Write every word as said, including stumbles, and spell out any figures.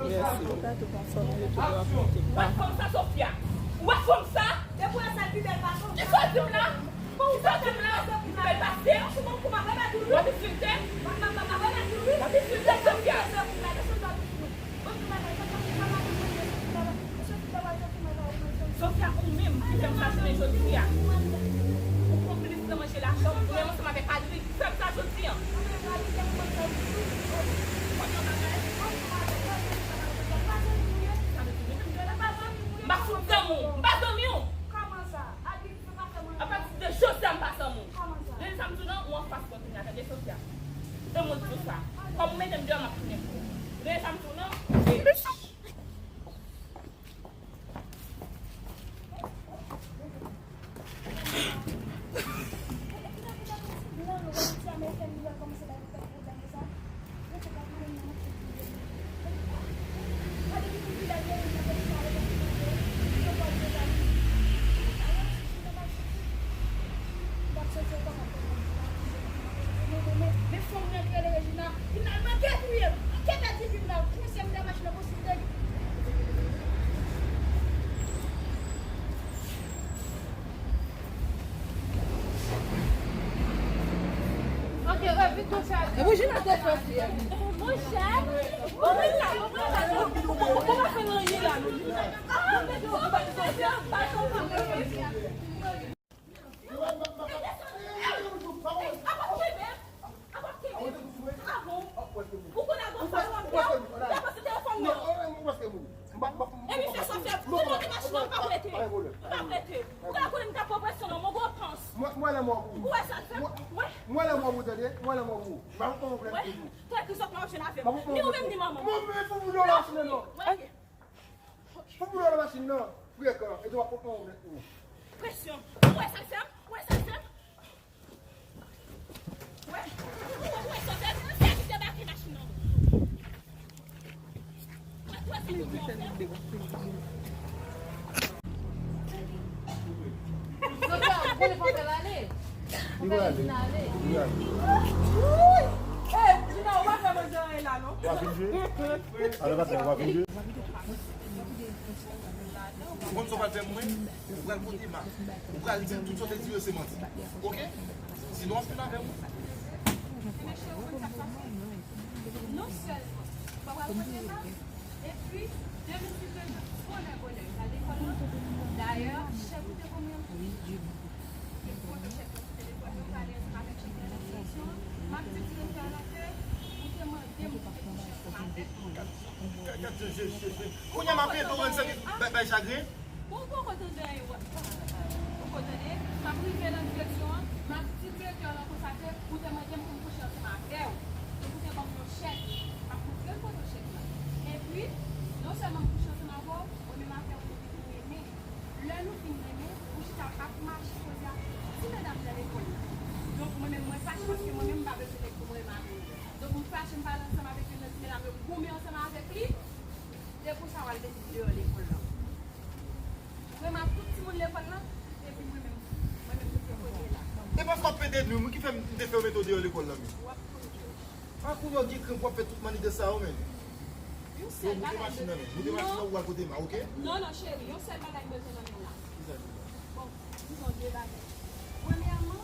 Mèsi. Ou ka tou pran fanm yo tou rakonte pa. Wè fanm sa, Sofia. Ou wè fanm sa? Depi wè sa pi bèl pase w. Ki sa w di m la? Ki sa w di m la? Pi bèl pase m? W ap ensilte? W ap ensilte, Sofia? Sofia, ou menm ki fè m sa jounen jodi a. Ou konplis nan manje lajan m, ou menm ansanm avèk Adri ki fè m sa jodi a. M pa fout zanmi w, m pa zanmi w. Apati de jodi a, m pa zanmi w. Tande sa m di w lan, ou anfas mwen kounye a, tande Sofia. E mwen di w sa. Kòm ou mete m deyò, m ap tounen pou ou. Tande sa m di w lan, e Men fanm nan ki rele Regina, finalman, te touye m. Kèt a ti fi m la, konsèy m de machin nan posibite. Ok, e vit konsa. E Regina te fè fi a. Monchè, bon, men la, bon, men la. Ou pa fè nan anyen la, non. Ah, men non, pa fè, pa fè, pa fè. Epi fè sa fè, tout moun te machin nan, pa prete. Pa prete. Ou pa konnen m t ap pran presyon nan, mon gwo pans. Mwen, mwen, lè mwen pou ou. Ou wè sa l fè? Mwen, mwen, lè mwen pou ou, tande? Mwen, lè mwen pou ou. M pa pou pran pwoblèm pou ou. Tèt li sòt nan machin avè m. Ni ou menm, ni manman. Mwen, mwen, pou ou, non, machin nan, non. Pou boulon nan machin nan, frekan, e tou w ap pran yon nèt ou. Presyon. Ou wè sa l fè m? Ou wè sa l fè m? Ou wè, ou wè, ou wè sa l fè m? Se li ki debake machin nan. Ou wè, ou wè sa l fè m? Li prale. Li prale. Wouy! Ey, Jina, ou pa fè manje anyen la, non? W ap vin jwe? Ale, patnè, w ap vin jwe? Ou konn sa w pral fè mwen? Ou pral kote ma. Ou pral di m tout sa w te di yo se manti. Oke? Sinon, w ap fin avè mwen. Non sèlman, pa pral kote ma, epi, de mil sis, bonè, bonè, l al lekòl lan. Dayè, chèf ou te konmen. Epi, kote chèf lan sou telefòn nan, pale ansanm avèk chèf lan nan direksyon an. M ap di direktè a la ke ou te mande m pou te kouche ansanm avèk ou. Gad, gad, je, je, je. Kounye a m ap ede w rann sèvis bay, bay chagren. Bon, ou poko tande anyen, w ap pale. Ou poko tande? M ap rive nan direksyon an, m ap di direktè lan konsa ke ou te mande m pou m kouche ansanm avè w. Donk, ou te ban m yon chèk. M ap montre l foto chèk la. Epi, non sèlman m kouche ansanm avè w, mwen menm avè w, nou vin renmen. Lè nou fin renmen, ou chita ap mache koze ak ti medam nan lekòl la. Donk, mwen menm, mwen fache paske mwen menm, m pa bezwen nèg pou mwen renmen avè l. Donk, m fache, m pale ansanm avèk youn nan ti medam yo, m goumen ansanm avèk li. Depi sa, w al mete m deyò lekòl la. Ou renmen ak tout timoun lekòl la, epi mwen menm, mwen menm, m te kote la. E paske w ap pede nou, ki fè m te fè w mete w deyò lekòl la menm. W ap konn jòj. A kounye a w gen kran pou w ap fè tout mannigans sa yo menm. Yon sèl bagay. Moute machin nan menm. Moute machin nan ou al kote ma, oke? Non, non, cheri, yon sèl bagay m bezwen nan men w la. Ki sa l bezwen? Bon, dizon de bagay. Premyèman,